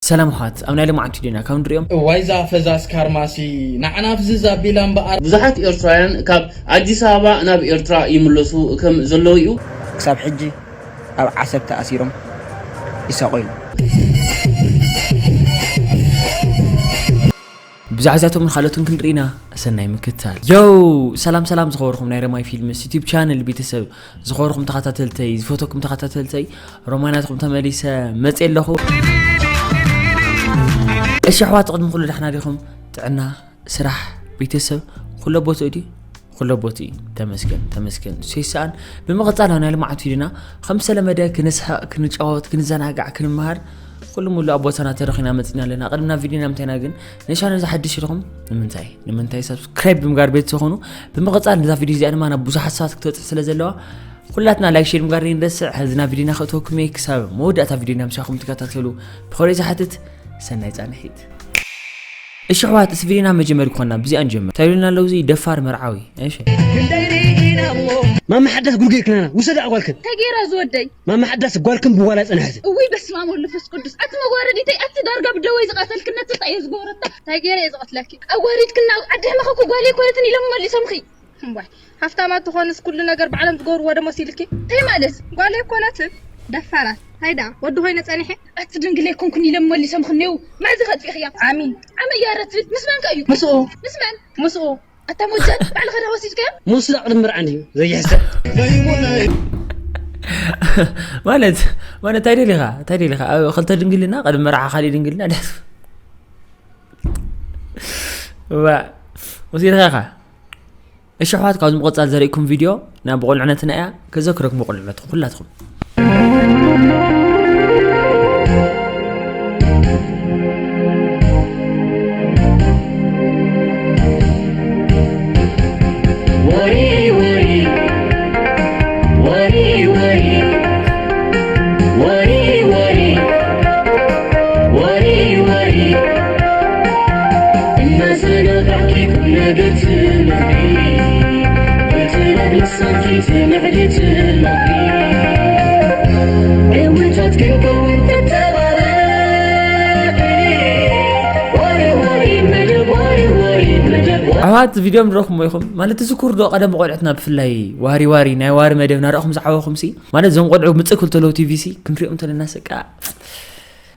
ሰላም ኣሕዋት፣ ኣብ ናይ ሎማዓንቲ ቪድዮና ካብ ንሪኦም እዋይ ዛፈዛስ ካርማሲ ንዓና ፍዝዝ ኣቢላ እምበኣር። ብዙሓት ኤርትራውያን ካብ ኣዲስ ኣበባ ናብ ኤርትራ ይምለሱ ከም ዘለዉ እዩ። ክሳብ ሕጂ ኣብ ዓሰብ ተኣሲሮም ይሳቐዩ። ብዛዕዛቶምን ካልኦትን ክንርኢ ኢና። ሰናይ ምክትታል። ዮው! ሰላም ሰላም ዝኸበርኩም ናይ ረማይ ፊልምስ ዩቲዩብ ቻነል ቤተሰብ፣ ዝኸበርኩም ተኸታተልተይ፣ ዝፈተኩም ተኸታተልተይ፣ ሮማናትኩም ተመሊሰ መጽእ ኣለኹ። እሺ ኣሕዋት፣ ቅድሚ ኩሉ ዳሕና ዲኹም? ጥዕና፣ ስራሕ፣ ቤተሰብ ኩሎ ቦትኡ ድዩ? ኩሎ ቦትኡ እዩ። ተመስገን ተመስገን፣ ንሱ ይሰኣን። ብምቕጻል ኣብ ናይ ልምዓት ቪድዮና ከም ዝተለመደ ክንስሕቕ፣ ክንጫወት፣ ክንዘናጋዕ፣ ክንመሃር ኩሉ ሙሉ ኣብ ቦታና ተረኺና መጺና ኣለና። ቅድሚ ናብ ቪድዮና ምንታይና ግን ንሻነ ዝሓድሽ ኢኹም ንምንታይ ንምንታይ ሳብስክራይብ ብምጋር ቤት ዝኾኑ? ብምቕጻል ነዛ ቪድዮ እዚኣ ድማ ናብ ብዙሓት ሰባት ክትበጽሕ ስለ ዘለዋ ኩላትና ላይክ ሼር ምጋር ንረስዕ። ሕዚ ናብ ቪድዮና ክእተወኩም እየ። ክሳብ መወዳእታ ቪድዮና ምሳኹም ትከታተሉ ብኸብሪ ዝሓትት። ሰናይ ጻንሒት። እሺ ኣሕዋት፣ እዚ ቪድዮና መጀመሪ ኮና ብዚኣ ንጀምር። እንታይ ኢሉና ኣለዉ? እዚ ደፋር መርዓዊ። እሺ። ማማ ሓዳስ ጉርጉ ይክናና ውሰዳ ጓልክን። እንታይ ገይራ ዝወደይ? ማማ ሓዳስ ጓልክን ብዋላ ጸንሐት። እውይ በስመ ኣብ ወወልድ ወመንፈስ ቅዱስ። ኣቲ መዋረዲተይ፣ ኣቲ ዳርጋ ብደወይ ዝቐተልክነቲ እንታይ እየ ዝገብረታ? እንታይ ገይረ እየ ዝቐትለኪ? ኣዋሪድክና ዓዲ ሕመኸኩ ጓል ኣይኮነትን ኢሎም መሊሶምኺ። እምቧይ ሃፍታማት ትኾንስ ኩሉ ነገር ባዕሎም ዝገብርዎ ዶ መሲልኪ? እንታይ ማለት? ጓል ኣይኮነትን ደፋራት። እንታይ ደኣ ወዲ ኮይነ ጸኒሐ? ኣቲ ድንግል ኣይኮንኩን ኢሎም መሊሶምኺ እኔው። መዓዝ ኢኺ ኣጥፊእኽያ? ዓሚ። ዓሚ እያ ረት ትብል። ምስ መን ከ እዩ? ምስኡ። ምስ መን? ምስኡ። ኣታ ሞጀል ባዕልኻ ዶ ወሲድካዮ? ምስኡ ኣቕድም ምርዓን እዩ ዘይሕሰብ። ማለት ማለት እንታይ ደሊኻ እንታይ ደሊኻ ኣብ ክልተ ድንግልና ቅድሚ መርዓ ካሊእ ድንግልና ደስ ዋ ወሲድካ ኢኻ። እሺ ኣሕዋት፣ ካብዚ ምቕጻል ዘርእኩም ቪድዮ ናብ ብቑልዕነትና እያ። ከዘክረኩም ብቑልዕነትኩም ኩላትኩም። ኣሕዋት ቪድዮ ምረኹም ኢኹም ማለት እዚ ኩርዶ ቀደም ቆልዕትና ብፍላይ ዋሪ ዋሪ ናይ ዋሪ መደብ ናረኹም ዝዓበኹም ሲ ማለት ዞም ቆልዑ ምጽእ ክልተለው ቲቪ ሲ ክንሪኦም ተለና ስቃ።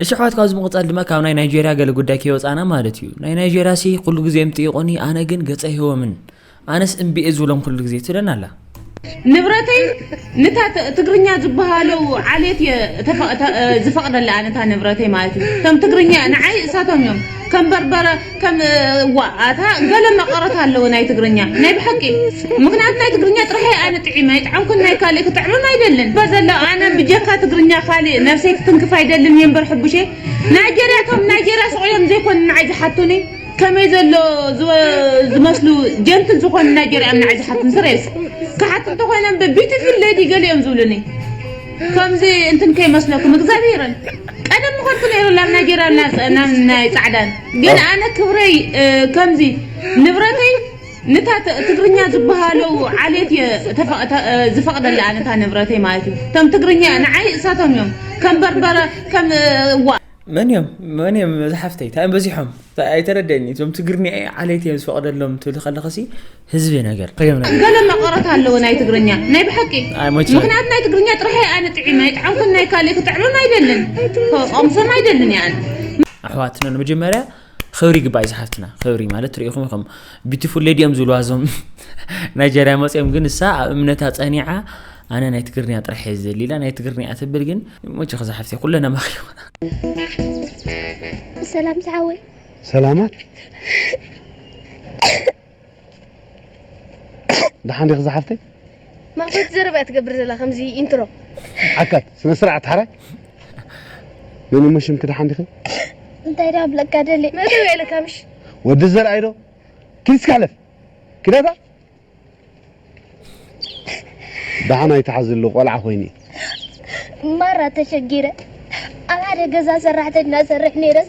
እሺ ኣሕዋት፣ ካብዚ ምቕጻል ድማ ካብ ናይ ናይጄርያ ገለ ጉዳይ ከይወጻና ማለት እዩ። ናይ ናይጄርያ ሲ ኩሉ ግዜ እዮም ጥይቑኒ፣ ኣነ ግን ገጸ ይህቦምን ኣነስ እምቢ እየ ዝብሎም ኩሉ ግዜ ትብለና ኣላ። ንብረተይ ንታ ትግርኛ ዝበሃለው ዓሌት እየ ዝፈቕደላ ኣነ እታ ንብረተይ ማለት እዩ። እቶም ትግርኛ ንዓይ እሳቶም እዮም ከም በርበረ ከም ዋ ኣታ ገለ መቐረት ኣለዎ ናይ ትግርኛ ናይ ብሓቂ። ምክንያቱ ናይ ትግርኛ ጥራሕ ኣነ ጥዒመ ኣይጥዓምኩን ናይ ካልእ ክጥዕምም ኣይደልን። በዘሎ ኣነ ብጀካ ትግርኛ ካልእ ነብሰይ ክትንክፍ ኣይደልን እየ እምበር ሕቡሸ ናይጀርያ እቶም ናይጀርያ ስቕ ኢሎም ዘይኮኑ ንዓይ ዝሓቱኒ። ከመይ ዘሎ ዝመስሉ ጀንትል ዝኾኑ ናይጀርያ ምንዓይ ዝሓትን ስሬስ ክሓት እንተኾይኖም ብ ቢዩቲፉል ሌዲ ገሊኦም ዝብሉኒ ከምዚ እንትን ከይመስለኩም እግዚኣብሄርን ቀደም ምኸድኩ ነይሩ ናብ ናይጀርያ ናብ ናይ ጻዕዳን ግን ኣነ ክብረይ ከምዚ ንብረተይ ንታ ትግርኛ ዝበሃለው ዓሌት ዝፈቕደላ ኣነ እታ ንብረተይ ማለት እዩ እቶም ትግርኛ ንዓይ እሳቶም እዮም ከም በርበረ ከም ዋ መን እዮም መን እዮም ዝሓፍተይ እንታይ እዮም በዚሖም ኣይተረደኒ እዞም ትግርኛ ዓሌት እዮም ዝፈቕደሎም ትብል ከለኸሲ ህዝቢ ነገር ከዮም ነገር ገለ መቐረት ኣለዎ ናይ ትግርኛ ናይ ብሓቂ ኣይሞች ምክንያቱ ናይ ትግርኛ ጥራሕ ኣነ ጥዒመ ኣይጥዓምኩን ናይ ካልእ ክጥዕምም ኣይደልን ክቐምሶም ኣይደልን እየ ኣነ ኣሕዋትና ንመጀመርያ ክብሪ ይግባእ ዝሓፍትና ክብሪ ማለት ትሪኢኹም ኢኹም ቢዩቲፉል ሌዲ እዮም ዝብልዋ እዞም ናይጀርያ መፅኦም ግን እሳ ኣብ እምነታ ፀኒዓ ኣነ ናይ ትግርኛ ጥራሕ እየ ዝደሊ ኢላ ናይ ትግርኛ ትብል ግን ሞቸ ከዛ ሓፍተይ ኩለና ማኺ ይኾና ሰላም ዝሓወይ ሰላማት ደሓን ዲኺ ዝሓፍተይ ማፈት ዘረባ ትገብር ዘላ ከምዚ ኢንትሮ ዓካት ስነ ስርዓት ሓራይ መን እሞ ሽምኪ ደሓን ዲኺ እንታይ ዳ ብለካ ደሊ መደብ ኢለካ ምሽ ወዲ ዘርኣይ ዶ ኪድ እስካ ሕለፍ ኪዳታ ደሓን ኣይትሓዝሉ ቆልዓ ኮይኑ እዩ ማራ ተሸጊረ ኣብ ሓደ ገዛ ሰራሕተኛ ሰርሕ ነይረስ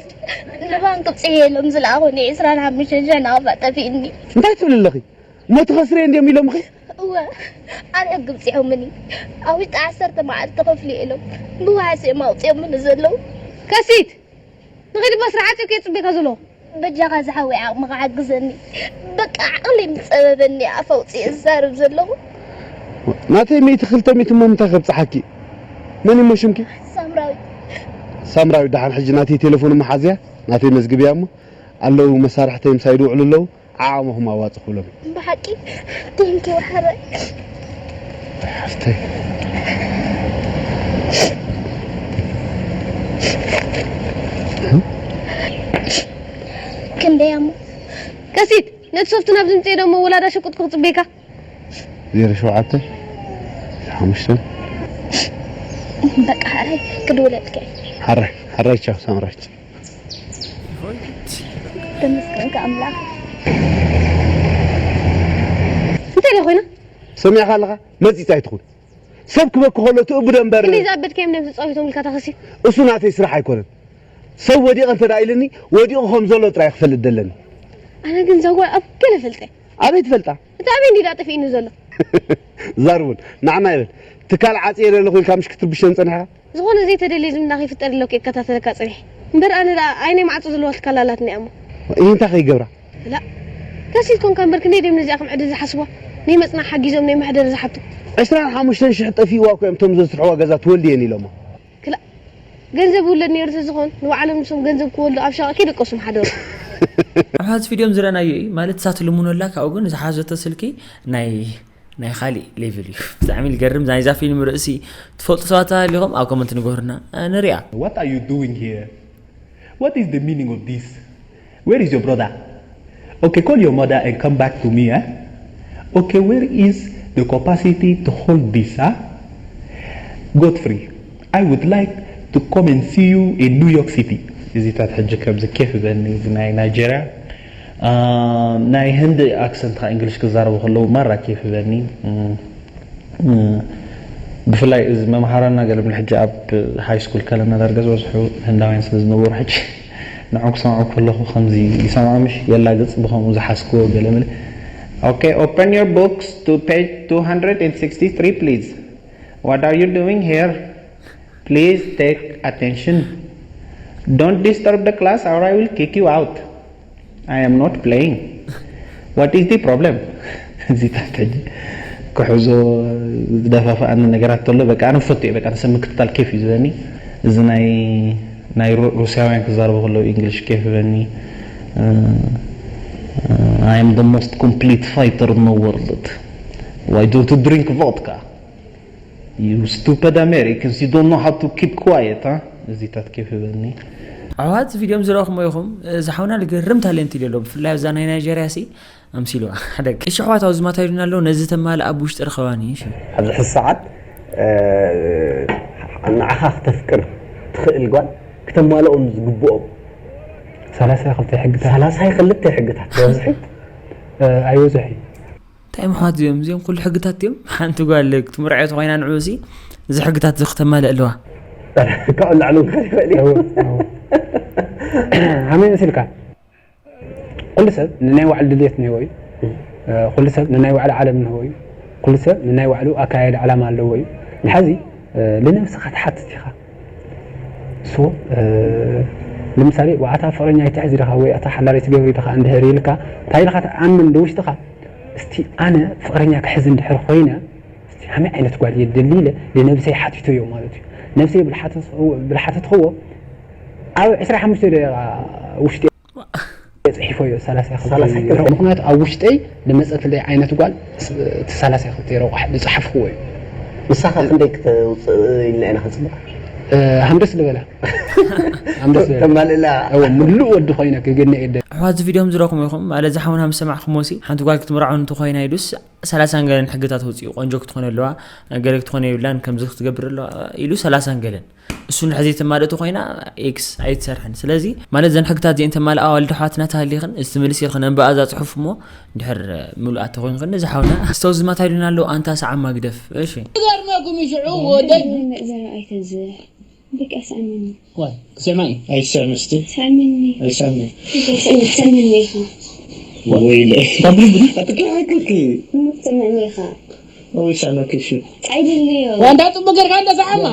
ንባንክ ብፅሒ ኢሎም ዝለኣኹኒ ዕስራን ሓሙሽተን ሺሕ ናቕፋ ጠፊእኒ እንታይ ትብል ኣለኺ እሞ ትኸስርየ እንዲዮም ኢሎምኺ እወ ኣብ ሕጊ ብፂሖምኒ ኣብ ውሽጢ ዓሰርተ መዓልቲ ከፍልዩ ኢሎም ብዋሕሲ እዮም ኣውፅኦምኒ ዘለዉ ከሲት ስርዓት እዩ ከየፅበካ ዘሎ። በጃኻ ዝሓወይ ዓቕምኻ ሓግዘኒ። በቃ ዓቕለይ ምስ ጸበበኒ ኣፍ ኣውፅየ ዝዛረብ ዘለኹ። ናተይ ሚእቲ ክልተ ሚእቲ እሞ ምንታይ ከብፅሓኪ? መን እሞ ሽምኪ? ሳምራዊ ሳምራዊ። ደሓን ሕጂ ናተይ ቴሌፎን መሓዝያ ናተይ መዝግብያ እሞ ኣለዉ መሳርሕተይ ምሳይ ድውዕሉ ኣለዉ። ዓቕምኹም ኣዋፅ ክብሎም። ብሓቂ ቴንኪ ሓረ ሓፍተይ ክንደይ ኣሞ ቀሲት ነቲ ሶፍት ናብ ዝምፅእ ደሞ ወላዳ ሸቁጥኩ ክፅበየካ ዜሮ ሸውዓተ ሓሙሽተ በቃ ሓራይ ክድውለልከ ሓራይ ሓራይ ቻው ሳምራች ተመስገንካ ኣምላኽ እንታይ ደይ ኮይና ሰሚዕካ ኣለኻ መፂፅ ኣይትኹን ሰብ ክበኪ ከሎ ትእብዶ እምበር ክንደይ ዝኣበድካዮም ነብሲ ፀዊቶም ኢልካ ተኸሲ እሱ ናተይ ስራሕ ኣይኮነን ሰብ ወዲቐ እንተ ኢልኒ ወዲቑ ከም ዘሎ ጥራይ ክፈልጥ ደለኒ ኣነ ግን ዛጓል ኣብ ገለ ፈልጠ ኣበይ ትፈልጣ እቲ ኣበይ እንዲዳ ጠፊእኒ ዘሎ ዛር እውን ንዓና ይበል ትካል ዓፅየ ደለኹ ኢልካ ምሽ ክትርብሸን ፀኒሕካ ዝኾነ ዘይተደልየ ዝምና ከይፍጠር ኢለ ከይከታተለካ ፅኒሕ እምበር ኣነ ደኣ ዓይነይ ማዕፆ ዘለዋ ትካል ኣላትኒ እያ እሞ ይህ እንታይ ከይገብራ ላ ከሲት ኮንካ እምበር ክንደይ ድዮም ነዚኣ ከም ዕድል ዝሓስቧ ናይ መፅናዕ ሓጊዞም ናይ መሕደሪ ዝሓቱ ዕስራን ሓሙሽተን ሽሕ ጠፊእዋ እኮ እዮም እቶም ዘስርሕዋ ገዛ ትወልድ እየን ኢሎማ ክላ ገንዘብ ይውለድ ነይሩ ተዝኾን ንባዕሎም ንሶም ገንዘብ ክወልዱ ኣብ ሸቐ ከይደቀሱ ምሓደሩ ኣሕዋት ቪድዮም ዝረኣናዮ እዩ ማለት እሳ ትልምኖላ ካብኡ ግን ዝሓዘቶ ስልኪ ናይ ናይ ካሊእ ሌቭል እዩ ብጣዕሚ ዝገርም ናይዛ ፊልም ርእሲ ትፈልጡ ሰባት ኣለኹም ኣብ ኮመንት ንገሩና ንሪኣ What are you doing here? What is the meaning of this? Where is your brother? Okay, call your mother and come back to me, eh? Okay, where is the capacity to hold this, huh? Godfrey, I would like to come and see you in New York City. እዚታት ሕጂ ከምዚ ኬፍ በኒ ናይ ናይጀርያ ናይ ህንዲ ኣክሰንት ካ እንግሊሽ ክዛረቡ ከለዉ ማራ ኬፍ በኒ ብፍላይ እዚ መምሃራና ገለ ብለ ሕጂ ኣብ ሃይ ስኩል ከለና ዳርጋ ዝበዝሑ ህንዳውያን ስለ ዝነበሩ ሕጂ ንዖም ክሰምዖ ከለኹ ከምዚ ይሰምዖ ምሽ የላግፅ ብከምኡ ዝሓዝክዎ ገለ መለ Okay, open your books to page two hundred sixty-three, please. What are you doing here? Please take attention. Don't disturb the class or I will kick you out. I am not playing. What is the problem? እዚታት ሕጂ ክሕዞ ዝደፋፍኣኒ ነገራት ተሎ በቃ ኣነ ፈቱ እየ በቃ ንሰብ ምክትታል ኬፍ እዩ ዝበኒ እዚ ናይ ናይ ሩስያውያን ክዛረቡ ከለዉ እንግሊሽ ኬፍ ይበኒ I am the most complete fighter in the world. Why don't you drink vodka? You stupid Americans, you don't know how to keep quiet, huh? እዚታት ኬፍ ይበኒ ኣሕዋት ቪድዮም ዝረእኹሞ ኢኹም እዚ ሓውና ልገርም ታለንት እዩ ደሎ ብፍላይ ኣብዛ ናይ ናይጀርያ ሲ ኣምሲልዋ ሓደግ እሺ ኣሕዋት ኣብዚ ማታ ይሉና ኣለዉ ነዚ ተማልእ ኣብ ውሽጢ ርኸባኒ እሺ ኣብዚ ሕዚ ሰዓት ንዓኻ ክተፍቅር ትኽእል ጓል ክተማልኦም ዝግብኦም ሰላሳይ ክልተ ሕግታት ሰላሳይ ክልተ ሕግታት በዝሒ ኣይበዝሒ እንታይ ምሕዋት እዚኦም እዚኦም ኩሉ ሕግታት እዮም ሓንቲ ጓል ክትምርዐ ተኮይና ንዑ ሲ እዚ ሕግታት እዚ ክተማልእ ኣለዋ ካብ ላዕሊ ክእል ይኽእል እዩ ሃመይ መሲልካ ኩሉ ሰብ ንናይ ባዕሉ ድልየት ንህቦ እዩ ኩሉ ሰብ ንናይ ባዕሉ ዓለም ንህቦ እዩ ኩሉ ሰብ ንናይ ባዕሉ ኣካየድ ዓላማ ኣለዎ እዩ ንሓዚ ልነብስኻ ትሓትት ኢኻ ሶ ንምሳሌ ኣታ ፍቅረኛ ይትሕዝ ኢኻ ወይ ኣታ ሓላል ትገብር ኢኻ እንድሕር ኢልካ እንታይ ኢልካ ትኣምን ብውሽጥኻ እስቲ ኣነ ፍቅረኛ ክሕዝ እንድሕር ኮይነ እስቲ ሃመይ ዓይነት ጓል እየ ደሊ ኢለ ንነብሰይ ሓቲተዮ ማለት እዩ ነብሰይ ብልሓተትክዎ ኣብ ዕስራ ሓሙሽተ ደቂቃ ውሽጢ ፅሒፎ እዮ ሰላሳ ምክንያቱ ኣብ ውሽጠይ ንመፀትለይ ዓይነት ጓል እቲ ሰላሳ ክልተ ረቋሕ ዝፀሓፍክዎ እዩ ንሳኻ ክንደይ ክትውፅእ ኢልና ኢና ክንፅበ ሃምደስ ዝበለ ሃምደስ ዝበለ ተማልእላ እወ ምሉእ ወዲ ኮይነ ክግነ እደ ኣሕዋት እዚ ቪድዮም ዝረኹም ኢኹም ማለት ዝሓውና ምስ ሰማዕኹም ወሲ ሓንቲ ጓል ክትምርዖ እንትኾይና ኢሉስ ሰላሳን ገለን ሕግታት ወፂኡ ቆንጆ ክትኾነ ኣለዋ ገለ ክትኾነ የብላን ከምዚ ክትገብር ኣለዋ ኢሉ ሰላሳን ገለን እሱ ንድሕር ዘይተማልእ ተኾይና ኤክስ ኣይትሰርሕን ስለዚ ማለት ዘን ሕግታት እዚአን ተማልኣ ኣዋልድ ኣሕዋትና ተሃሊኽን እዚ ትምልስ ኢልኽን ኣንብኣ እዛ ፅሑፍ እሞ ድሕር ምሉኣት ተኾይንኽን እዚ ሓውና ኣስታውስ ዝማታ ኢሉና ኣለዉ ኣንታ ሰዓማ ግደፍ እሺ ይገርመኩም እዩ ሽዑ ወደይ እዛ ኣይተዝሕ በቃ ስኣመኒ ዋይ ክስዕማ እዩ ኣይስዕም እስቲ ስኣመኒ ኣይስዕም ስእኒ ትስእመኒ ኢኻ ወይለ ካብ ልቢ ኣትግርሃይክልኪ እሞ ክትስእመኒ ኢኻ ወይ ስዕመኪ እሺ ኣይደለዮ ዋንዳ ጽቡቅ ገርካ እንደ ሰዓማ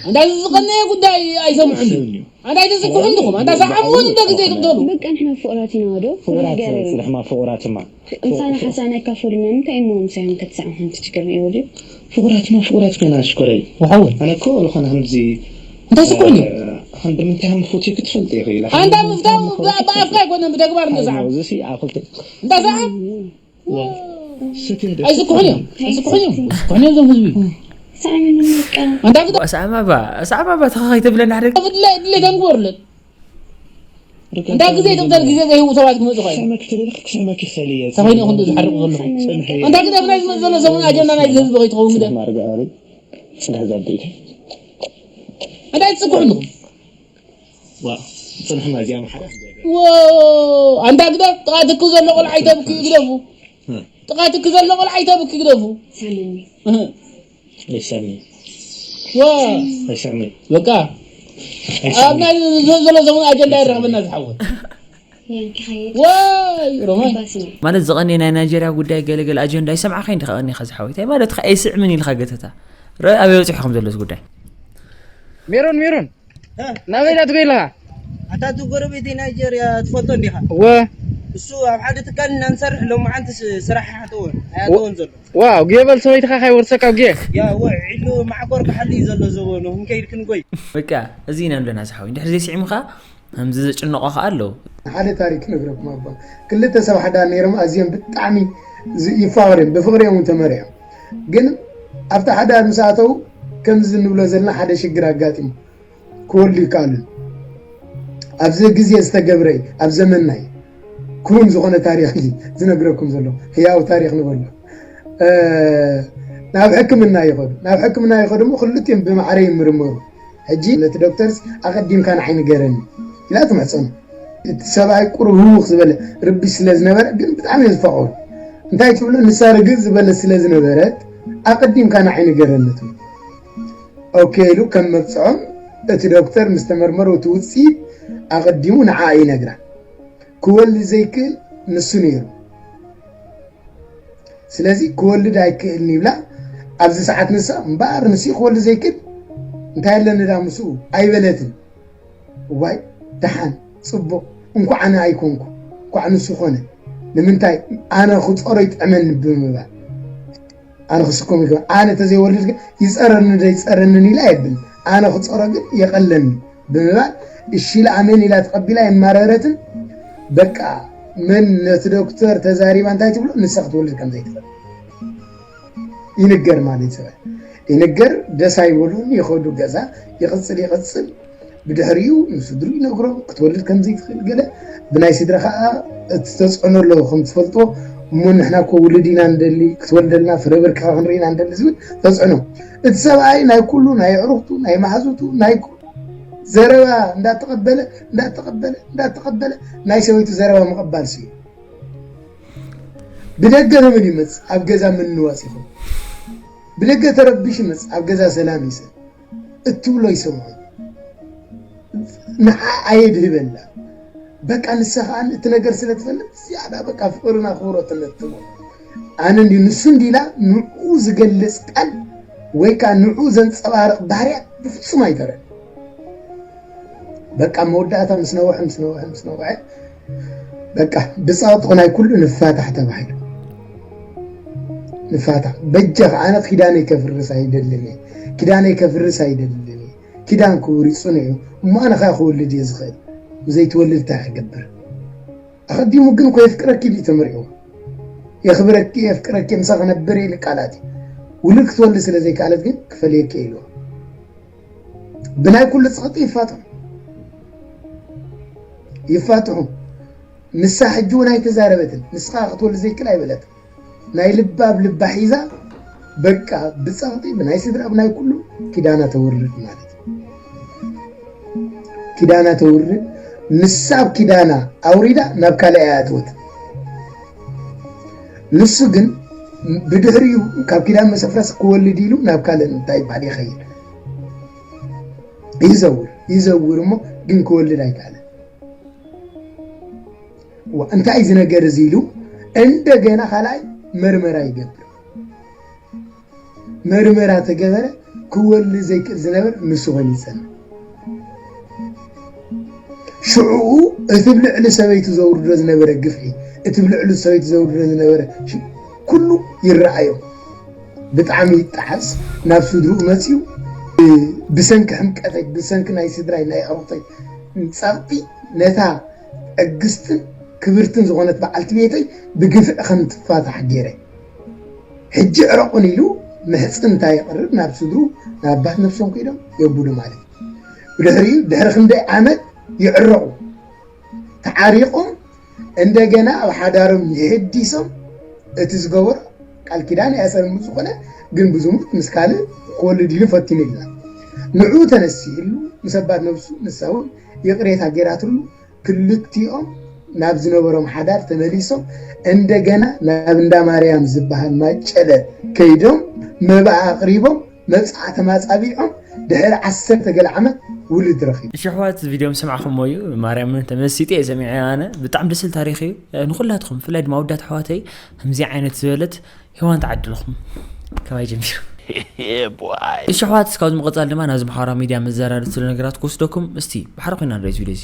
ኣንታ እዚ ዝቐነየ ጉዳይ ኣይሰምዑን እዩ። ኣንታ ኣይትዝክሑን ዲኹም? ኣንታ ሰዓቡ እውን እንደ ግዜ ትቕተሉ። በቃ ንሕና ፍቑራት ኢና ዶ? ፍቑራት ነገር የለን። ጽንሕማ ፍቑራት እማ እንሳና ሓሳና ኣይካፈሉና እንታይ እሞ ምሳይ ምከትሳዕ ምዃን ትችግር ነይሩ ድዩ? ፍቑራትማ ፍቑራት ኮይና ሽኮረይ ወሓውን ኣነ እኮ ዝኾነ ከምዚ እንታይ ስኩዕን እዩ? ከም ብምንታይ ከም ፎቶ ክትፈልጥ ይኽእል ኣንታ ምፍታው ብኣፍካ ኣይኮነን ብተግባር እንደ ሰዓብ እዚ ሲ ኣብ ክልተ እንዳ ሰዓብ ሰትየ ዶ ኣይስኩሕን እዮም ኣይስኩሕን እዮም ስኩሕን እዮም ዞም ህዝቢ ሳዕመኒ በቃ ኣንታ ግዳ ሳዕማባ ሳዕማባ ተኸኸይ ትብለና ሓደ ብድላይ ድሌት ኣንግበሩለን እንዳ ግዜ ትቕተል ግዜ ዘይህቡ ሰባት ክመፁ ኸ ክስዕመኪ ትደሊ ክስዕመኪ ይኽእል እየ ተኸይኑ ይኹን ዝሓርቁ ዘለኹ ፅንሒ ኣንታ ግዳ ብናይ ዝመፅ ዘሎ ሰሙን ኣጀንዳ ናይ ህዝቢ ከይትኸውን ግዳ ማርጋ ኣበይ ፅንሒ ዛብደይተ ኣንታ ኣይትስኩሕን ዲኹም ዋ ፅንሕና እዚኣ መሓዳ ኣንታ ግዳ ጥቓ ትክ ዘሎ ቆልዓ ኣይተብክዩ ግደፉ ጥቓ ትክ ዘሎ ቆልዓ ኣይተብክዩ ግደፉ ሳዕመኒ ኣይሰኒ ዋ ኣይሰኒ በቃ ኣብ ናይ ዘሎ ሰሙን ኣጀንዳ ይረኽበና ዝሓወት ያንኪ ኸየድ ዋይ ሮማይ ባስና ማለት ዝቐንየ ናይ ናይጀርያ ጉዳይ ገለገለ ኣጀንዳ ይሰምዓኻ እንዲ ከቐኒኻ ዝሓወይ እንታይ ማለት ከ ኣይስዕምን ኢልካ ገተታ ረ ኣበይ በፂሑ ከም ዘሎስ ጉዳይ ሜሮን ሜሮን ናበይ ዳ ትጎይ ኣለኻ ኣታ እቲ ጎረቤት ናይጀርያ ትፈልጦ እንዲኻ እወ እሱ ኣብ ሓደ ትካል እናንሰርሕ ሎመዓንቲ ስ- ስራሕ ኣይሓተወን ኣይኣተወን ዘሎ ዋው ጌበል ሰበይትኻ ካይወርሰካ ጌ ያ ወ ዒሉ ማዕኮር ክሓሊ እዩ ዘሎ ዘበኑ ክንከይድ ክንጎይ በቃ እዚ ኢና ኣለና ዝሓወይ እንድሕር ዘይስዒምኻ ከምዚ ዘጭንቖ ከዓ ኣለዉ ሓደ ታሪክ ክነግረኩም ኣባ ክልተ ሰብ ሓደ ነይሮም ኣዝዮም ብጣዕሚ ዝ- ይፋወር እዮም ብፍቅሪ እዮም ተመሪሖም ግን ኣብቲ ሓደ ምስኣተው ከምዚ ንብሎ ዘለና ሓደ ሽግር ኣጋጢሙ ክወልዱ ይከኣሉን ኣብዚ ግዜ ዝተገብረ እዩ ኣብ ዘመንና እዩ ክውን ዝኾነ ታሪክ እዩ ዝነግረኩም ዘሎ ህያው ታሪክ ንበሎ ናብ ሕክምና ይኸዱ ናብ ሕክምና ይኸዱ ሞ ክልቲኦም ብማዕረ ይምርመሩ ሕጂ ነቲ ዶክተርስ ኣቐዲምካ ንዓይ ንገረኒ ኢላ ትምሕፀኑ እቲ ሰብኣይ ቁሩብ ህውኽ ዝበለ ርቢሽ ስለ ዝነበረ ግን ብጣዕሚ እየ ዝፈቐሩ እንታይ ትብሎ ንሳ ርግእ ዝበለት ስለ ዝነበረት ኣቐዲምካ ንዓይ ንገረኒ ትብል ኦኬ ኢሉ ከም መብፅዖም እቲ ዶክተር ምስ ተመርመሩ እቲ ውፅኢት ኣቐዲሙ ንዓ ይነግራ ክወልድ ዘይክእል ንሱ ነይሩ ስለዚ ክወልድ ኣይክእልን ይብላ ኣብዚ ሰዓት ንሳ እምበኣር ንስ ክወልድ ዘይክእል እንታይ ኣለኒ ዳ ምስኡ ኣይበለትን እዋይ ደሓን ፅቡቕ እንኳዕ ኣነ ኣይኮንኩ እንኳዕ ንሱ ኮነ ንምንታይ ኣነ ክፀሮ ይጥዕመኒ ብምባል ኣነ ክስከሞ ይግባእ ኣነ ተዘይወልድ ግን ይፀረኒ ዶ ይፀረንን ኢላ የብልን ኣነ ክፀሮ ግን የቐለኒ ብምባል እሺ ኢላ ኣሜን ኢላ ተቐቢላ የማረረትን በቃ መን ነቲ ዶክተር ተዛሪባ እንታይ ትብሎ ንሳ ክትወልድ ከም ዘይትኽእል ይንገር ማለት ይፅበ ይንገር ደስ ኣይበሉን ይኸዱ ገዛ ይቕፅል ይቕፅል ብድሕሪኡ ንስድሩ ይነግሮም ክትወልድ ከም ዘይትኽእል ገለ ብናይ ስድራ ከዓ እቲ ተፅዕኖ ኣለዎ ከም ትፈልጥዎ እሞ ንሕና እኮ ውልድ ኢና ንደሊ ክትወልደልና ፍረ ብርክኻ ክንርኢ ኢና ንደሊ ዝብል ተፅዕኖ እቲ ሰብኣይ ናይ ኩሉ ናይ ኣዕሩኽቱ ናይ መሓዙቱ ናይ ኩሉ ዘረባ እንዳተቐበለ እንዳተቐበለ እንዳተቐበለ ናይ ሰበይቱ ዘረባ ምቕባል ስዩ ብደገ ንምን ይመፅ ኣብ ገዛ ምንዋፅ ይኹን ብደገ ተረቢሽ ይመፅ ኣብ ገዛ ሰላም ይሰ እትብሎ ይሰምዖ ንዓ ኣየድህበላ በቃ ንሳ ከዓ እቲ ነገር ስለ ትፈልጥ ዝያዳ በቃ ፍቅርን ኣኽብሮትን ነትሞ ኣነ እንዲ ንሱ እንዲላ ንዕኡ ዝገልፅ ቃል ወይ ከዓ ንዕኡ ዘንፀባርቕ ባህርያት ብፍፁም ኣይተረን በቃ መወዳእታ ምስ ነውሐ ምስ ነውሐ ምስ ነውሐ በቃ ብፀቕጥቑ ናይ ኩሉ ንፋታሕ ተባሂሉ ንፋታሕ በጃ ከዓ ኣነ ኪዳነይ ከፍርስ ኣይደልን እየ ኪዳነይ ከፍርስ ኣይደልን እየ ኪዳን ክቡር እዩ ፅኑዕ እዩ እሞ ኣነ ከዓ ክወልድ እየ ዝኽእል ዘይትወልድ እንታይ ክገብር ኣቐዲሙ ግን እኮ የፍቅረኪ ድዩ ተመሪዕዎ የኽብረኪ የፍቅረኪ ምሳ ክነብር ኢሉ ቃላት እዩ ውሉድ ክትወልድ ስለ ዘይከኣለት ግን ክፈልየኪ ኢልዎ ብናይ ኩሉ ፀቕጢ ይፋትሑ ይፋትሑ ንሳ ሕጂ እውን ኣይተዛረበትን ንስኻ ክትወልድ ዘይክእል ኣይበለትን ናይ ልባ ኣብ ልባ ሒዛ በቃ ብፀቕጢ ብናይ ስድራ ብናይ ኩሉ ኪዳና ተውርድ ማለት ኪዳና ተውርድ ንሳ ኣብ ኪዳና ኣውሪዳ ናብ ካልእ ኣይኣትወት ንሱ ግን ብድሕሪኡ ካብ ኪዳን መሰፍረስ ክወልድ ኢሉ ናብ ካልእ እንታይ ይበሃል ይኸይድ ይዘውር ይዘውር እሞ ግን ክወልድ ኣይከኣለን እንታይ እዚ ነገር እዚ ኢሉ እንደገና ካልኣይ መርመራ ይገብር መርመራ ተገበረ ክወሊ ዘይክእል ዝነበር ንሱ ኮይኑ ይጸንሕ። ሽዕኡ እቲ ብልዕሊ ሰበይቱ ዘውርዶ ዝነበረ ግፍዒ፣ እቲ ብልዕሊ ሰበይቱ ዘውርዶ ዝነበረ ሽ-፣ ኩሉ ይረኣዮ። ብጣዕሚ ይጠዓስ፣ ናብ ስድርኡ መጺኡ፣ ብሰንኪ ሕምቀተይ፣ ብሰንኪ ናይ ስድራይ፣ ናይ ኣዕሩኽተይ ጸቕጢ ነታ ዕግስትን ክብርትን ዝኾነት በዓልቲ ቤተይ ብግፍዒ ከም ትፋታሕ ገይረ። ሕጂ ዕረቑን ኢሉ ምሕጽንታ የቕርብ ናብ ስድሩ፣ ናብ ኣባት ነብሶም ከይዶም የብሉ ማለት እዩ። ብድሕሪኡ ድሕሪ ክንደይ ዓመት ይዕረቑ። ተዓሪቖም እንደገና ኣብ ሓዳሮም ይሕዲሶም። እቲ ዝገበሮ ቃል ኪዳን ኣያሰርን ምስ ዝኾነ ግን ብዝሙት ምስ ካልእ ክወልድ ኢሉ ፈቲኑ ኢልና። ንዑ ተነሲህሉ ምስ ኣባት ነብሱ ንሳ እውን ይቕሬታ ገይራትሉ ክልቲኦም ናብ ዝነበሮም ሓዳር ተመሊሶም እንደገና ናብ እንዳ ማርያም ዝበሃል ማጨለ ከይዶም መባእ ኣቕሪቦም መብጽዓ ተማጻቢዖም ድሕሪ ዓሰርተ ገለ ዓመት ውልድ ረኺቡ። እሺ ኣሕዋት፣ እዚ ቪድዮ ምስ ሰማዕኹሞ እዩ። ማርያምን ተመሲጠ እየ ሰሚዐ ኣነ። ብጣዕሚ ደስ ዝብል ታሪኽ እዩ። ንኹላትኩም ብፍላይ ድማ ኣወዳት ኣሕዋተይ ከምዚ ዓይነት ዝበለት ሄዋን ተዓድልኹም። ከማይ ጀሚሩ። እሺ ኣሕዋት፣ እስካብ ዝምቕጻል ድማ ናብዚ ማሕበራዊ ሚድያ መዘራረብቲ ስለ ነገራት ክወስደኩም። እስቲ ብሓደ ኮይና ንርኢ እዚ ቪድዮ እዚ።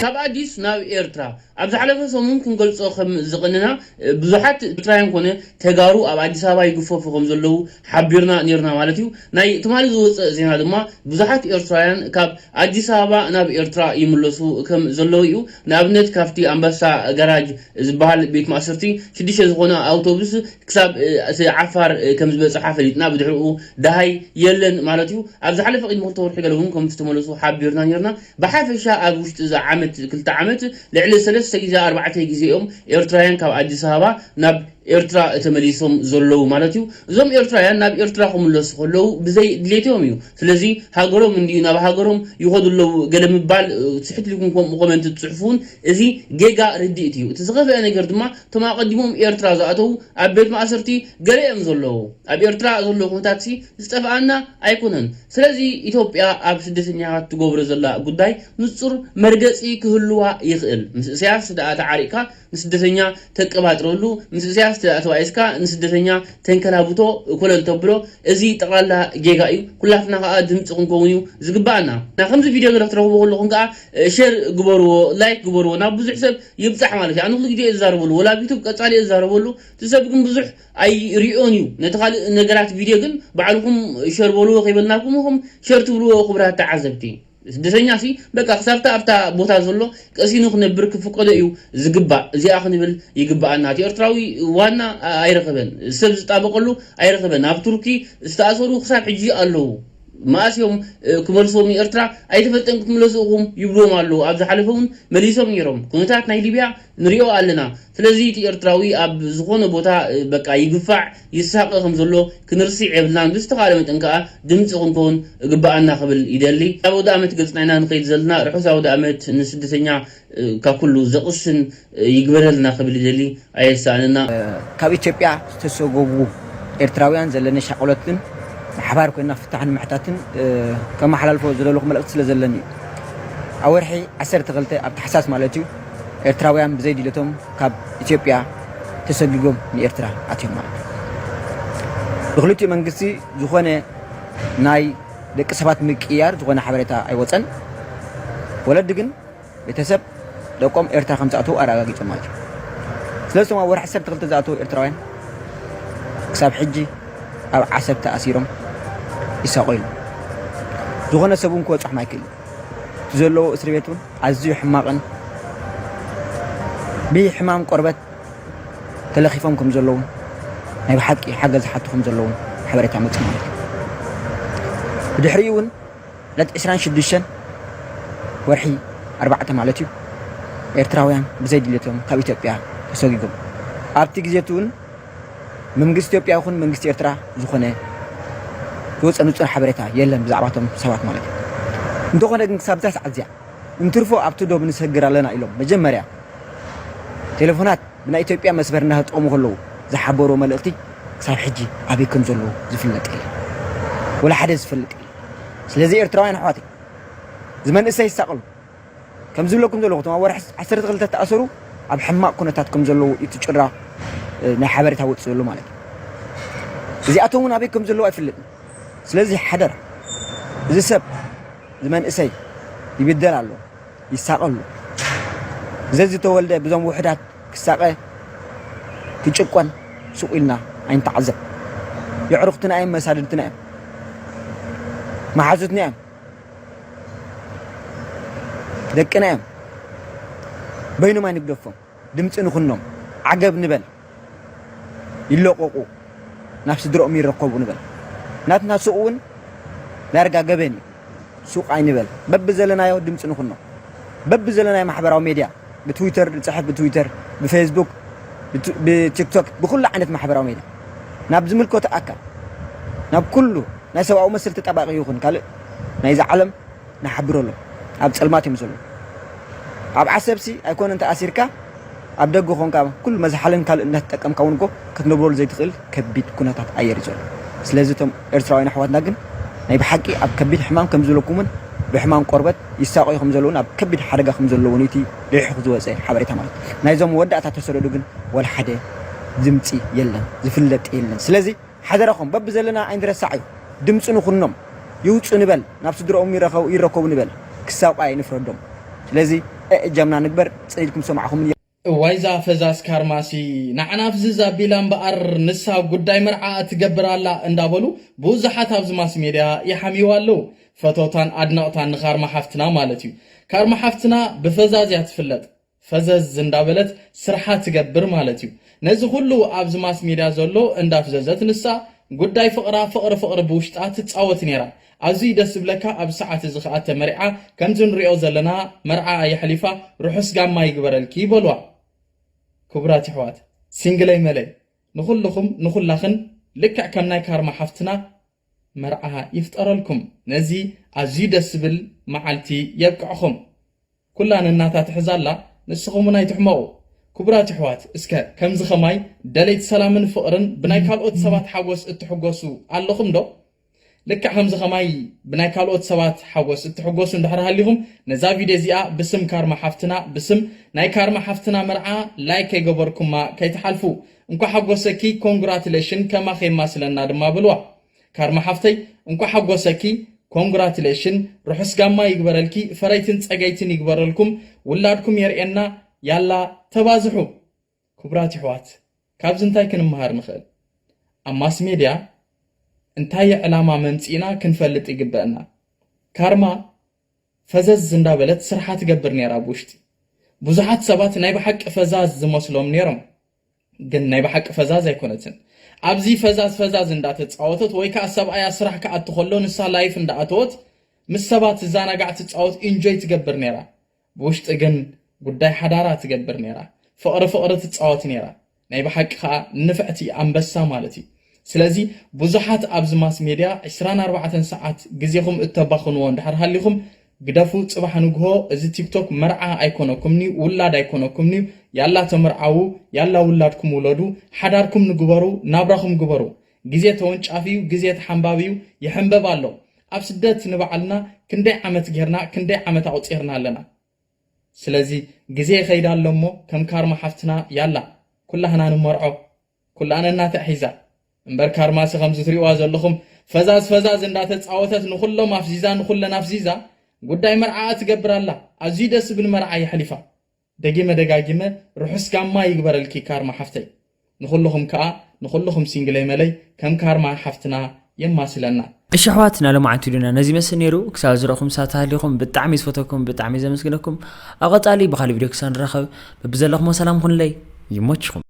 ካብ ኣዲስ ናብ ኤርትራ ኣብ ዝሓለፈ ሰሙን ክንገልጾ ከም ዝቐነና፣ ብዙሓት ኤርትራውያን ኮነ ተጋሩ ኣብ ኣዲስ ኣበባ ይግፈፉ ከም ዘለዉ ሓቢርና ኔርና ማለት እዩ። ናይ ትማሊ ዝወጸ ዜና ድማ ብዙሓት ኤርትራውያን ካብ ኣዲስ ኣበባ ናብ ኤርትራ ይምለሱ ከም ዘለዉ እዩ። ንኣብነት ካብቲ ኣንበሳ ጋራጅ ዝበሃል ቤት ማእሰርቲ ሽዱሽተ ዝኾነ ኣውቶቡስ ክሳብ፣ እ፣ እቲ ዓፋር፣ እ፣ ከም ዝበጽሓ ፈሊጥና፣ ብድሕሪኡ ደሃይ የለን ማለት እዩ። ኣብ ዝሓለፈ ቅድሚ ክልተ ወርሒ ገለ እውን ከም ዝተመለሱ ሓቢርና ኔርና። ብሓፈሻ ኣብ ውሽጢ እዛ ዓመት፣ ክልተ ዓመት፣ ልዕሊ ሰለስተ ግዜ፣ ኣርባዕተ ግዜ እዮም ኤርትራውያን ካብ ኣዲስ ኣበባ ናብ ኤርትራ ተመሊሶም ዘለዉ ማለት እዩ። እዞም ኤርትራውያን ናብ ኤርትራ ክምለሱ ከለዉ ብዘይ ድሌቶም እዩ። ስለዚ ሃገሮም እንድዩ ናብ ሃገሮም ይኸዱ ኣለዉ ገለ ምባል፣ እ፣ ስሕት ኢልኩም ከምኡ ኮመንት ትጽሕፉ እውን እዚ ጌጋ ርድኢት እዩ። እቲ ዝኸፍአ ነገር ድማ እቶም ኣቐዲሞም ኤርትራ ዝኣተዉ ኣብ ቤት ማእሰርቲ ገለ እዮም ዘለዉ። ኣብ ኤርትራ ዘሎ ኩነታትሲ ዝጠፍኣና ኣይኮነን። ስለዚ ኢትዮጵያ ኣብ ስደተኛታት ትገብሮ ዘላ ጉዳይ ንጹር መርገጺ ክህልዋ ይኽእል። ምስ ኢሳያስ ደኣ ተዓሪቕካ ንስደተኛ ተቀባጥረሉ፣ ምስ ኢሳያስ ደኣ ተባኢስካ ንስደተኛ ተንከላብቶ ኮለል ተብሎ፣ እዚ ጠቕላላ ጌጋ እዩ። ኩላትና ከኣ ድምጺ ክንከውን እዩ ዝግባኣና። እና ከምዚ ቪድዮ ገለ ክትረኽቡ ከለኹም ከኣ፣ እ፣ ሼር ግበርዎ፣ ላይክ ግበርዎ፣ ናብ ብዙሕ ሰብ ይብጻሕ ማለት እዩ። ኣነ ኩሉ ግዜ እየ ዝዛረበሉ፣ ወላ ኣብ ዩቱብ ቀጻሊ እየ ዝዛረበሉ፣ እቲ ሰብ ግን ብዙሕ ኣይሪኦን እዩ። ነቲ ካልእ ነገራት ቪድዮ ግን ባዕልኹም ሸር በልዎ ከይበልናኩም ኢኹም ሸር ትብልዎ ክቡራት ተዓዘብቲ። ስደተኛ ሲ በቃ ክሳብታ ኣብታ ቦታ ዘሎ ቀሲኑ ክነብር ክፍቀዶ እዩ ዝግባእ። እዚኣ ክንብል ይግባኣና። እቲ ኤርትራዊ ዋና ኣይረኸበን፣ ሰብ ዝጣበቀሉ ኣይረኸበን። ኣብ ቱርኪ ዝተኣሰሩ ክሳብ ሕጂ ኣለዉ። መኣስ እዮም ክመልስዎም ንኤርትራ ኣይተፈልጠን ክትምለሱ ኢኹም ይብልዎም ኣለዉ። ኣብ ዝሓለፈ እውን መሊሶም ነይሮም። ኩነታት ናይ ሊብያ ንሪኦ ኣለና። ስለዚ እቲ ኤርትራዊ ኣብ ዝኾነ ቦታ በቃ ይግፋዕ ይሳቐ ከም ዘሎ ክንርስዕ የብልናን። ብዝተኻለ መጠን ከኣ ድምፂ ክንከውን ግባኣና ክብል ይደሊ። ኣብ ኣውደ ኣመት ገፅና ኢና ንኸይድ ዘለና። ርሑስ ኣውደ ኣመት ንስደተኛ ካብ ኩሉ ዘቕስን ይግበረልና ክብል ይደሊ። ኣየሳእንና። ካብ ኢትዮጵያ ዝተሰጎጉ ኤርትራውያን ዘለኒ ሻቕሎትን ብሓባር ኮይና ፍታሕ ንምሕታትን ከመሓላልፎ ዝደለኹ መልእኽቲ ስለ ዘለኒ እዩ። ኣብ ወርሒ ዓሰርተ ክልተ ኣብ ታሕሳስ ማለት እዩ ኤርትራውያን ብዘይ ድልየቶም ካብ ኢትዮጵያ ተሰጊጎም ንኤርትራ ኣትዮም ማለት እዩ። ብክልቲኡ መንግስቲ ዝኾነ ናይ ደቂ ሰባት ምቅያር ዝኾነ ሓበሬታ ኣይወፀን። ወለዲ ግን ቤተሰብ ደቆም ኤርትራ ከም ዝኣተዉ ኣረጋጊጾም ማለት እዩ። ስለዚ እቶም ኣብ ወርሒ ዓሰርተ ክልተ ዝኣተዉ ኤርትራውያን ክሳብ ሕጂ ኣብ ዓሰብ ተኣሲሮም ይሳቐዩ ኣለዉ። ዝኾነ ሰብ እውን ክበጽሖም ኣይክእልን። እቲ ዘለዎ እስሪ ቤት እውን ኣዝዩ ሕማቕን ብሕማም ቆርበት ተለኺፎም ከም ዘለዉን ናይ ብሓቂ ሓገዝ ዝሓቱ ከም ዘለዉን ሓበሬታ መጽእ ማለት እዩ። ብድሕሪኡ እውን ዕለት ዕስራን ሽዱሽተን ወርሒ ኣርባዕተ ማለት እዩ ኤርትራውያን ብዘይ ድልየቶም ካብ ኢትዮጵያ ተሰጊጎም ኣብቲ ግዜ እቲ እውን መንግስቲ ኢትዮጵያ ይኹን መንግስቲ ኤርትራ ዝኾነ ዝወፀ ንፁር ሓበሬታ የለን ብዛዕባቶም ሰባት ማለት እዩ። እንተኾነ ግን ክሳብ እዛ ሰዓት እዚኣ እንትርፎ ኣብቲ ዶብ ንሰግር ኣለና ኢሎም መጀመርያ ቴሌፎናት ብናይ ኢትዮጵያ መስመር እናተጠቐሙ ከለዉ ዝሓበርዎ መልእኽቲ ክሳብ ሕጂ ኣበይ ከም ዘለዉ ዝፍለጥ የለን። ወላ ሓደ ዝፈልጥ የለን። ስለዚ ኤርትራውያን ኣሕዋተይ እዚ መንእሰይ ይሳቐሉ ከም ዝብለኩም ዘለኹ እቶም ኣብ ወርሒ ዓሰርተ ክልተ ተኣሰሩ ኣብ ሕማቕ ኩነታት ከም ዘለዉ እቲ ጭራ ናይ ሓበሬታ ወፂኡ ዘሎ ማለት እዩ። እዚኣቶም እውን ኣበይ ከም ዘለዉ ኣይፍለጥን። ስለዚ ሓደራ እዚ ሰብ እዚ መንእሰይ ይብደል ኣሎ ይሳቐ ኣሎ። ዘዝተወልደ ብዞም ውሕዳት ክሳቐ ክጭቆን ስቕ ኢልና ኣይንተዓዘብ። የዕሩኽትና እዮም፣ መሳድድትና እዮም፣ መሓዙትና እዮም፣ ደቅና እዮም። በይኖም ኣይንግደፎም። ድምፂ ንኹኖም። ዓገብ ንበል። ይለቐቑ፣ ናብ ስድረኦም ይረከቡ ንበል። ናትና ሱቕ እውን ዳርጋ ገበን እዩ። ሱቕ ኣይንበል። በብዘለናዮ ድምፂ ንኹኖ። በብዘለናዮ ማሕበራዊ ሜድያ ብትዊተር ንፅሕፍ፣ ብትዊተር፣ ብፌስቡክ፣ ብቲክቶክ፣ ብኩሉ ዓይነት ማሕበራዊ ሜድያ ናብ ዝምልከቶ ኣካል ናብ ኩሉ ናይ ሰብኣዊ መሰል ተጣባቂ ይኹን ካልእ ናይዚ ዓለም ንሓብረሎም። ኣብ ፀልማት እዮም ዘለዉ። ኣብ ዓሰብሲ ኣይኮነን ተኣሲርካ ኣብ ደገ ኮንካ ኩሉ መዝሓልን ካልእ እናተጠቀምካ እውን እኮ ክትነብረሉ ዘይትኽእል ከቢድ ኩነታት ኣየር እዩ ዘሎ። ስለዚ እቶም ኤርትራውያን ኣሕዋትና ግን ናይ ብሓቂ ኣብ ከቢድ ሕማም ከም ዘለኩምን ብሕማም ቆርበት ይሳቐዩ ከም ዘለውን ኣብ ከቢድ ሓደጋ ከም ዘለውን እቲ ልሒኹ ዝወፀ ሓበሬታ ማለት ናይዞም ወዳእታ ተሰደዱ ግን ወላ ሓደ ድምፂ የለን ዝፍለጥ የለን። ስለዚ ሓደራኹም በብዘለና ኣይንረሳዕ እዩ። ድምፂ ንኹኖም ይውፁ ንበል ናብ ስድረኦም ይረከቡ ንበል ክሳቋ ኣይንፍረዶም። ስለዚ እእጃምና ንግበር ፅን ኢልኩም ሰማዕኹም እዋይ ዛ ፈዛዝ ካርማሲ ንዓና ፍዝዝ ኣቢላ እምበኣር ንሳ ጉዳይ መርዓኣ ትገብር ኣላ እንዳበሉ ብዙሓት ኣብዚ ማስ ሜድያ ይሓምይዋ ኣለዉ። ፈተውታን ኣድነቕታን ንካርማ ሓፍትና ማለት እዩ። ካርማ ሓፍትና ብፈዛዝ እያ ትፍለጥ። ፈዘዝ እንዳበለት ስርሓ ትገብር ማለት እዩ። ነዚ ኩሉ ኣብዚ ማስ ሜድያ ዘሎ እንዳፍዘዘት ንሳ ጉዳይ ፍቕራ ፍቕሪ ፍቕሪ ብውሽጣ ትፃወት ነይራ። ኣዝዩ ደስ ዝብለካ ኣብዚ ሰዓት እዚ ከኣ ተመሪዓ ከምዚ ንሪኦ ዘለና መርዓኣ የሕሊፋ ርሑስ ጋማ ይግበረልኪ በልዋ። ክቡራት ይሕዋት ሲንግለይ መለይ ንኹልኹም ንኹላኽን ልክዕ ከም ናይ ካርማ ሓፍትና መርዓ ይፍጠረልኩም። ነዚ ኣዝዩ ደስ ዝብል መዓልቲ የብቅዕኹም። ኩላ ነናታ ትሕዛ ኣላ ንስኹም እውን ኣይትሕመቑ። ክቡራት ኣሕዋት እስከ ከምዚ ኸማይ ደለይቲ ሰላምን ፍቕርን ብናይ ካልኦት ሰባት ሓጎስ እትሕጎሱ ኣለኹም ዶ? ልክዕ ከምዚ ኸማይ ብናይ ካልኦት ሰባት ሓጎስ እትሕጎሱ እንድሕር ሃሊኹም ነዛ ቪድዮ እዚኣ ብስም ካርማ ሓፍትና ብስም ናይ ካርማ ሓፍትና መርዓ ላይክ ከይገበርኩማ ከይትሓልፉ። እንኳዕ ሓጎሰኪ ኮንግራትሌሽን ከማኺ የማስለና ድማ በልዋ። ካርማ ሓፍተይ እንኳዕ ሓጎሰኪ ኮንግራትሌሽን ርሑስ ጋማ ይግበረልኪ ፈረይትን ጸገይትን ይግበረልኩም ውላድኩም የርእየና ያላ ተባዝሑ። ክቡራት ይሕዋት ካብዚ እንታይ ክንመሃር ንኽእል? ኣብ ማስ ሜድያ እንታይ ዕላማ መምጺእና ክንፈልጥ ይግበአና። ካርማ ፈዘዝ እንዳበለት ስርሓ ትገብር ነይራ ብውሽጢ። ብዙሓት ሰባት ናይ ብሓቂ ፈዛዝ ዝመስሎም ነይሮም፣ ግን ናይ ብሓቂ ፈዛዝ ኣይኮነትን። ኣብዚ ፈዛዝ ፈዛዝ እንዳተጻወተት ወይ ከዓ ሰብኣያ ስራሕ ክኣቱ ከሎ ንሳ ላይፍ እንዳኣተወት ምስ ሰባት ትዘናጋዕ ትጻወት ኢንጆይ ትገብር ነይራ። ብውሽጢ ግን ጉዳይ ሓዳራ ትገብር ነይራ። ፍቕሪ ፍቕሪ ትጻወት ነይራ። ናይ ብሓቂ ከዓ ንፍዕቲ ኣንበሳ ማለት እዩ። ስለዚ ብዙሓት ኣብዚ ማስ ሜድያ ዕስራን ኣርባዕተን ሰዓት ግዜኹም እተባኽንዎ እንድሕር ሃሊኹም ግደፉ። ጽባሕ ንግሆ እዚ ቲክቶክ መርዓ ኣይኮነኩምኒ፣ ውላድ ኣይኮነኩምኒ። ያላ ተመርዓዉ፣ ያላ ውላድኩም ውለዱ፣ ሓዳርኩም ንግበሩ፣ ናብራኹም ግበሩ። ግዜ ተወንጫፊ እዩ፣ ግዜ ተሓንባቢ እዩ፣ ይሕንበብ ኣሎ። ኣብ ስደት ንባዕልና ክንደይ ዓመት ጌርና፣ ክንደይ ዓመት ኣቑጺርና ኣለና። ስለዚ ግዜ ይኸይድ ኣሎ እሞ ከም ካርማ ሓፍትና ያላ ኩላህና ንመርዖ። ኩላነ እናተሕ ሒዛ እምበር ካርማሲ ከምዚ ትሪእዋ ዘለኹም ፈዛዝ ፈዛዝ እንዳተጻወተት ንኹሎም ኣፍዚዛ ንኹለን ኣፍዚዛ። ጉዳይ መርዓኣ ትገብር ኣላ። ኣዝዩ ደስ ዝብል መርዓ የሕሊፋ። ደጊመ ደጋጊመ ርሑስ ጋማ ይግበረልኪ ካርማ ሓፍተይ። ንኹልኹም ከኣ ንኹልኹም ሲንግለይ መለይ ከም ካርማ ሓፍትና የማስለና። እሺ ኣሕዋት፣ ናይ ሎማዓንቲ ቪድዮና ነዚ ይመስል ነይሩ። ክሳብ ዝረኹም ሳት ሃሊኹም ብጣዕሚ ዝፈተኩም፣ ብጣዕሚ ዘመስግነኩም። ኣብ ቀጻሊ ብኻልእ ቪድዮ ክሳብ ንራኸብ በብዘለኹሞ ሰላም ኩንለይ። ይሞችኹም።